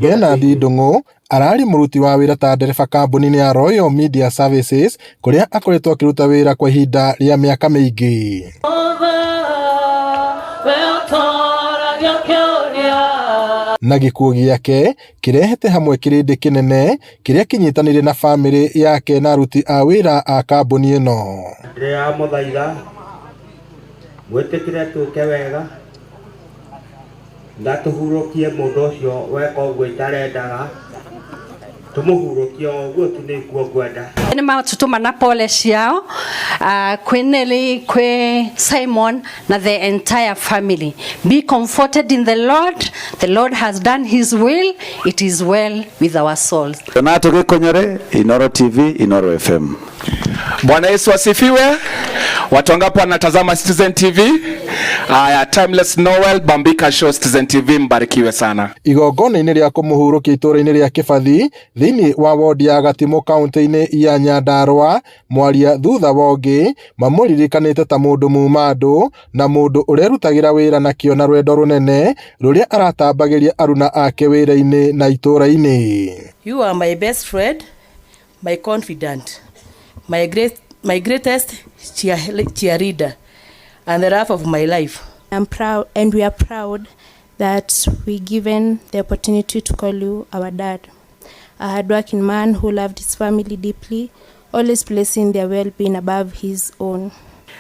Bernard Ndung'u ararĩ mũruti wa wĩra ta ndereba kambuni-inĩ ya Royal Media Services kũrĩa akoretwo akĩruta wĩra kwa ihinda rĩa mĩaka mĩingĩ. Na gĩkuũ gĩake kĩrehete hamwe kĩrĩndĩ kĩnene kĩrĩa kĩnyitanĩire na bamĩrĩ yake na aruti a wĩra a kambuni ĩno. Ndĩramũthaitha mwĩtĩkĩre twĩke wega na tũhurũkie mũndũ ũcio weka ũguo itarendaga, tũmũhurũkie o ũguo tu nĩkuo ngwenda. Nĩ matũtũma na pole ciao kwĩ Nelly, kwĩ Simon na the entire family. Be comforted in the Lord. The Lord has done his will. It is well with our souls. Donato Gikonyore, Inoro TV, Inoro FM. Bwana Yesu asifiwe. Watu wangapi wanatazama Citizen TV? Aya, Timeless Noel, Bambika Show, Citizen TV, mbarikiwe sana. Igongona-inĩ rĩa kũmũhurũkia itũũra-inĩ rĩa Kĩbathi thĩinĩ wa wodi ya Gatimũ kaunti-inĩ ya Nyandarua, mwaria thutha wa ũngĩ mamũririkanĩte ta mũndũ muma andũ na mũndũ ũrerutagĩra wĩra na kĩo na rwendo rũnene rũrĩa aratambagĩria aruna ake wĩra-inĩ na itũũra-inĩ. You are my best friend, my confidant, my greatest cheerleader, and the love of my life. I'm proud, and we are proud that we given the opportunity to call you our dad. A hardworking man who loved his family deeply, always placing their well-being above his own.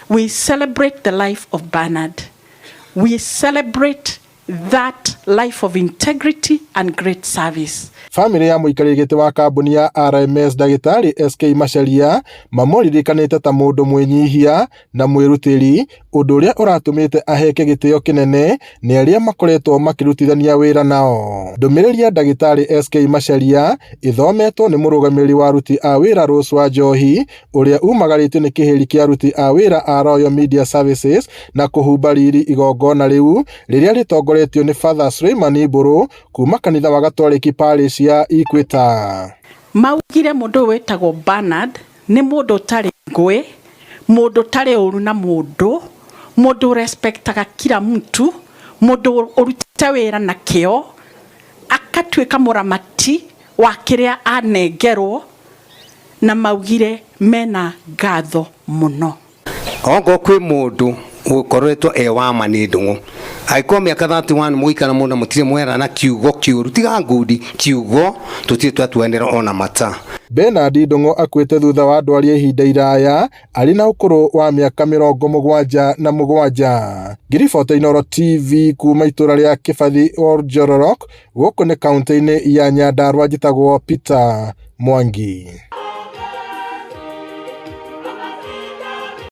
We celebrate the life of Bernard. We celebrate that life of integrity and great service. Bamĩrĩ ya mũikarĩri gĩtĩ wa kambuni ya RMS ndagĩtarĩ SK Macharia mamũririkanĩte ta mũndũ mwĩnyihia na mwĩrutĩri, ũndũ ũrĩa ũratũmĩte aheke gĩtĩo kĩnene nĩ arĩa makoretwo makĩrutithania wĩra nao. Ndũmĩrĩri ya ndagĩtarĩ SK Macharia ĩthometwo nĩ mũrũgamĩrĩri wa aruti a wĩra Rose wa Njohi ũrĩa umagarĩtio nĩ kĩhĩri kĩa aruti a wĩra a Royal Media Services na kũhumba riri igongona rĩu rĩrĩa rĩtongoretio nĩ Father Suleiman Mbũrũ kuma kanitha wa Gatoreki Parish ya Equator. Maugire mũndũ ũyũ wĩtagwo Bernard nĩ mũndũ ũtarĩ ngũĩ, mũndũ ũtarĩ ũru na mũndũ, mũndũ respectaga kila mtu, mũndũ ũrutĩte wĩra na kĩo, akatuĩka mũramati wa kĩrĩa anengerwo, na maugire mena ngatho mũno. Ongo kwĩ mũndũ ũkoretwo e wa ma nĩ Ndung'u, angĩkorwo mĩaka 31 mũgũikara mũno mũtirĩ mwerana kiugo kĩũru, tiga ngundi, kiugo tũtirĩ twatuanĩra ona mata. Bernard Ndung'u akuĩte thutha wa ndwari ya ihinda iraya arĩ na ũkũrũ wa mĩaka 77. Ngĩribota Inooro TV kuma itũũra rĩa Kĩbathi Oljororok, gũkũ nĩ kaunti-inĩ ya Nyandarua, njĩtagwo Peter Mwangi.